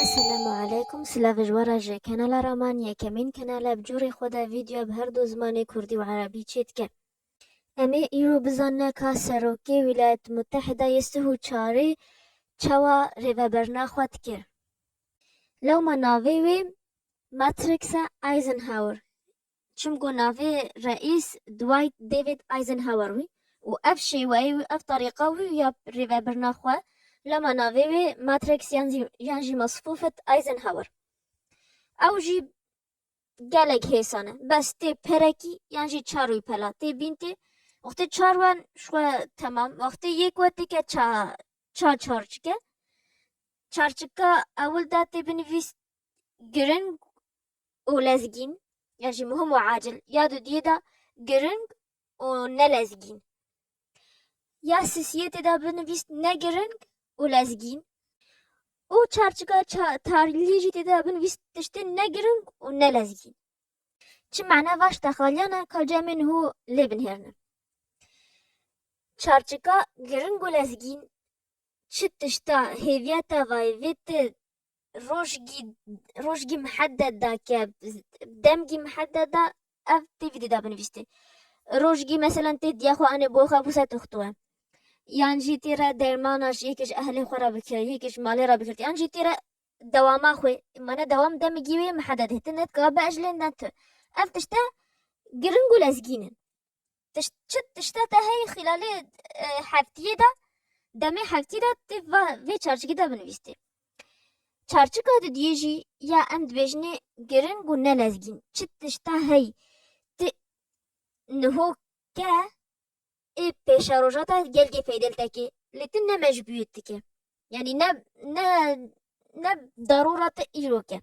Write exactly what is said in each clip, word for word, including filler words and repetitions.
Esselamu aleykum, silav ji we re ji kanala Raman, yekemîn kanal e bi cûrê xwe de vîdeo bi her du zimanê kurdî û erebî çêdike. Em ê îro bizanine ka serokê Wîlayet Mutehîda yê sih û çarê çawa rêveberina xwe dikir. Lewma navê wê Matrix e Eisenhower. Çimku navê reîs Dwight David Eisenhower wî û ev şêweyê wî, ev terîqa wî ya rêvebirina xwe, lewma navê wê Matrix yan zî, yan jî Masfufet Eisenhower. Ew jî gelek hêsan e. Bes tê perekî yan jî çar wî pela tê bîn tê. Wextê çar wen ji xwe temam. Wextê yek we têke ça-, ça çarçike. Çarçika ewil de tê binivîst giring û lezgîn, yan jî muhim û acil. Ya dudiyê de giring û ne lezgîn. Ya sisiyê tê de binivîst ne giring û lezgîn. Û çarçika ça-, tarlî jî tê de binivîst tiştê ne giring û ne lezgîn. Çi mane va ji texaliyana ka cemê niho lê binihêrine. Çarçika giring û lezgîn çi tişta hêviya tevayê vê ti rojgî, rojgî mihedded da ke, demgî mihedded da ev tê vî dê da binivîstê. Rojgî meselen tê diya xwe anê bo xwe bûse tuxtû e. Yan jî tê re dermana ji yekê ji ehlê xwe re bikir, yekê ji malê re bikir. Yan jî tê re dewama xwe, mane dewam demigî wê mihedded hê, tu ne dika biejlê ne tu. Ev tişte giring û lezgîn in. Tişt, çi tişta te heye xîlalê, e, heftiyê de, demê heftiyê de tê va, vê çarçikê de binivîstê. Çarçika didiyê jî ya em dibêjinê giring û ne lezgîn. Çi tişta hey ti niho ke ê pêşerojata gelgê feyde li te kê, lê tu ne mecbûyê dike. Yanî ne, ne, ne darûra te îro ke.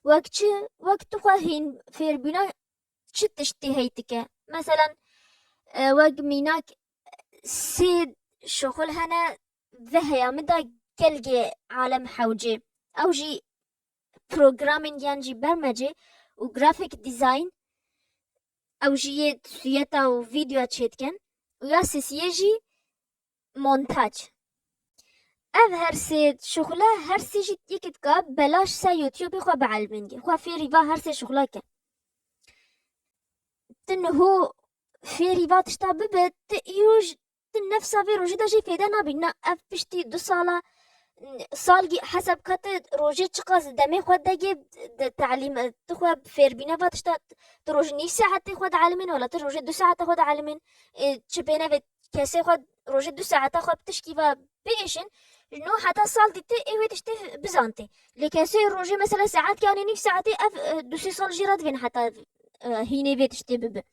Wek çi? Wek tu xwe hîn fêrbûna çi tiştê hey dike. Meselen, e, wek mînak sê şixul hene vê heyamî de gelgê alem hewcê. Ew jî programming yan jî bermecê û graphic design, ew jî yê sûyeta û vîdyoya çêdikin û ya sisiyê jî montaj. Ev her sê şixule her sê jî yekê dika belaş ser YouTubeê xwe bielimînî. Xwe fêrî va her sê şixula ke. Tu niho fêrî va tişta bibe, tu îro ji, tu nefsa vê rojê de jî fêde nabî. Na, ev piştî du sala, salgî hesab ke tu rojê çiqas demê xwe degê di telîm, tu xwe fêrbîne va tişta, tu rojê nîv saetê xwe dielimîn, wela tu rojê du saeta xwe dielimîn, ê, çi pê nevê kesê xwe rojê du saeta xwe bi tişkî ve biêşin, ji no heta sal dî tu ê wê tiştê bizantê. Lê kesê rojê mesela saetkê anê nîv saetê ev, e, du sê sal jî re divên heta, e, hînê vê tiştê bibe.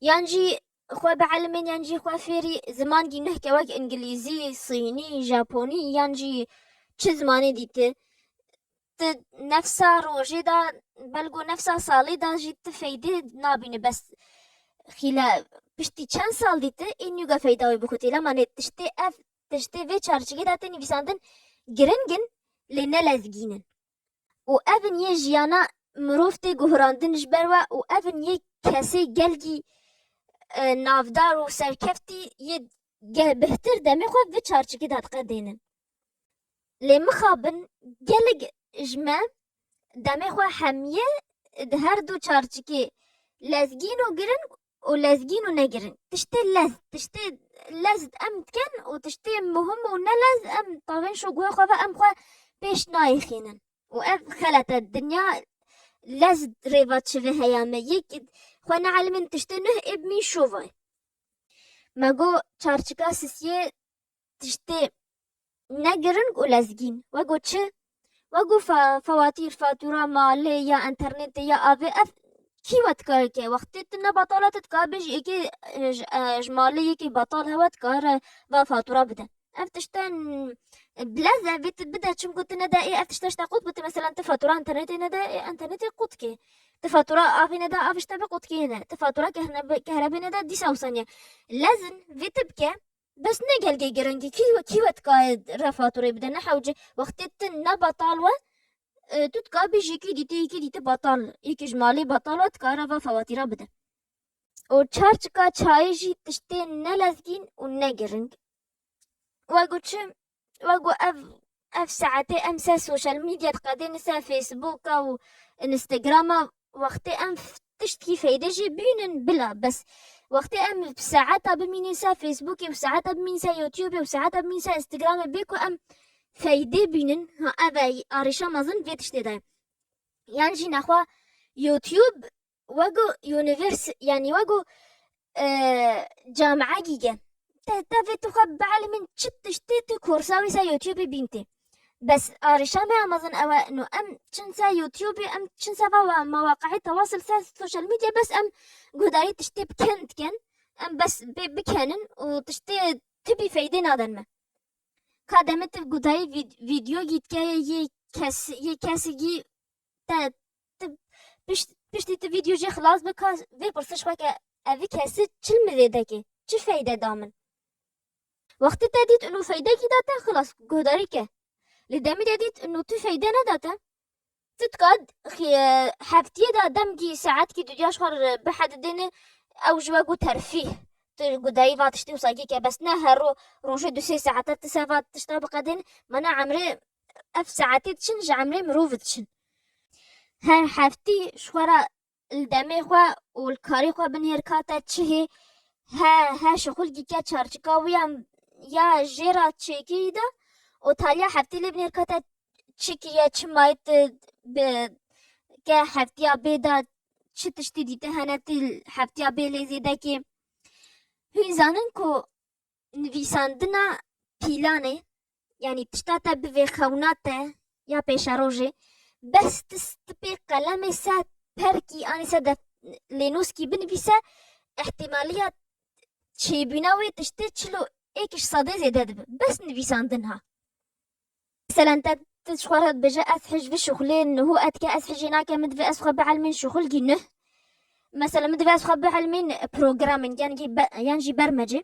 Yan jî xwe bielimên, yan jî xwe fêrî zimangî nuh ke wek îngilîzî, sînî, japonî, yan jî çi zimanê dîtî. Tu nefsa rojê de, belgo nefsa salê de jî tu feydê nabînî, bes xîle piştî çend sal dî tu ê nûge feyda wê bixwitî. Lema nê tiştê ev, tiştê vê çarçikê de tê nivîsandin giring in, lê ne lezgîn in. Û ev in yê jiyana mirov tê guhirandin ji ber we û ev in yê kesê gelgî, e, navdar û serkeftî yê ge-, bihtir demê xwe vê çarçikê de diqedênin. Lê mixabin gelek ji me demê xwe hemiyê di her du çarçikê lezgîn û giring û lezgîn û negiring. Tiştê lez, tiştê lez em dikin û tiştê muhim û ne lez em tavên şo guhê xwe ve em xwe pêş nayêxînin. Û ev xelet e. Dinya lez rêva çi ve heya me. Yek xwe neelimên tiştê nuh ê bimîn şovay. Me got çarçika sisiyê tiştê ne giring û lezgîn. We got çi? We got fa-, fewatîr, fatûra malê ya înternetê ya avê, ev kî we dikare ke? Wextê tu ne betal e, tu dikare bêjî êkê, e, ji, e, ji malê yekê betal hewe dikare va fatûra bide. Ev tiştên, e, bilez e, vê tu bide, çimku tu nede ê ev tişta ji te qut bû, tu mesela tu fatûra înternetê nede ê înternetê qut kê. Tu fatûra avê nede av ji te bi qut kê ne. Tu fatûra kehne-, kehrebê nede dîsa wisa niye. Lez in vê tu bike, bes ne gelgê giringî, kî we, kî we dikare re fatûrê bide, ne hewce. Wextê tu ne betal we, e, tu dikabî ji yekî dîtî, yekî dîtî betal, yekî ji malê betal we dikare va fewatîra bide. Û çarçika çayê jî tiştê ne lezgîn û ne giring. We got çi? We got ev ev saetê em ser sosyal medya diqedêne, ser Facebooka û Instagrama, wextê em f-, tiştkî feyde jî bînin bila, bes wextê em saeta bimînin ser Facebookê û saeta bimînin ser YouTubeê û saeta bimînin ser Instagramê bê ku em feyde bînin, ha, ev e arîşa mezin vê tiştê de ye. Yan jî nexwe YouTube wego univers-, yanî wego, e, camia gîge. Te, te vê tu xwe bielmîn çi tiştê tu korsa wî ser YouTubeê bîntê. Bes arîşa me ya mezin ew e, no em çin ser YouTubeê, em çin ser va wa-, mewaqeê tewasil ser sosyal medya, bes em guhdarî tiştê bi ken dikin, em bes bê bikenin û tiştê tibî feydê nadin me. Ka demê tu guhdarî vîd-, vîdyo gî dike yê kes-, yê kesigî te, tu pişt-, piştî tu vîdyo jê xilas bika, vê pirsê ji xwe ke, evî kesi çi li min zêde kê, çi feyde da min? Wextê te dît û feydekî da te, xilas, guhdarî ke. Lê demî te dît û tu feyde neda te, tu dika xi-, heftiyê de demkî saetkî dudiya ji xwe re bihedidêne, ew ji we got terfîh. Tu guhdarî va tiştê wisa kê ke, bes ne her ro-, rojê du sê saete tu ser va tişta biqedên, mana emrê ev saetê diçin, ji emrê mirov diçin. Her heftî ji xwe re li demê xwe û li karê xwe binêr ka te çi hê, he, he şixulkî ke çarçika wî ya, ya jê re çêkirî de û taliya heftî lê binêr ka te çi kiriye, çi mayî tu bi, ke heftiya bê de çi tiştî dîte hene tu heftiya bê lê zêde kê. Hûn zanin ku nivîsandina pîlanê, yanî tişta te bivê xewna te ya pêşerojê, bes tu stipê qelemê ser perkî anî ser def-, lênoskî binivîse, îhtîmaliya çêbûna wê tiştê çil û êk ji sedê zêde dibe. Bes nivîsandin ha. Meselen te, tu ji xwe re dibêje, ez hij vê şixulê niho etke, ez hijê nake, min divê ez xwe bielmîn şixulkî nuh. Mesela min divê ez xwe bielmîn programming, yan jî be-, yan jî bermecê.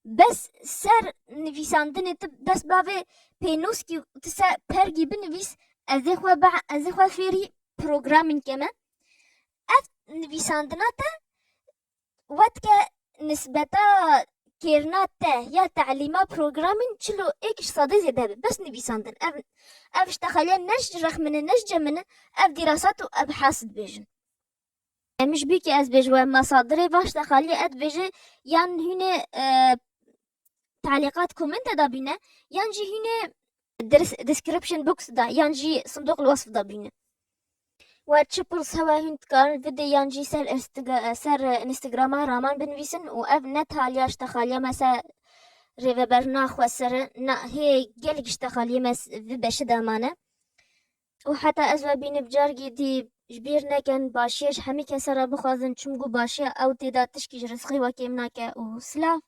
Bes ser nivîsandinê tu dest bavê pênoskî, tu ser pergî binivîs, ez ê xwe be-, ez ê xwe fêrî programming keme. Ev nivîsandina te wet ke nisbeta kêrina te ya telîma programming çil û êk ji sedê zêde be. Bes nivîsandin. Ev, ev ji texeliye ne ji rexmine, ne ji cemine, ev dîrasat û ebhas dibêjin. Em ji bî ke ez bêjim we, mesadirê va ji texeliyê ez dibêje, yan hûnê, e, talîqat komênte de bîne, yan jî hûnê dis-, description box de, yan jî sindoq li wesf de bîne. We çi pirs hewe hûn dikarin vidê yan jî ser Insta-, ser Instagrama raman binivîsin û ev ne taliya ji texaliya me ser rêveberina xwesere, na hê gelek ji texaliyê me s-, vi beşi de mane. Û heta ez we bînim cargê dî ji bîr nekin, başiyê ji hemî kese re bixwazin, çimkû başiya ew tê de tişkî ji rizqê we kêm nake û silav.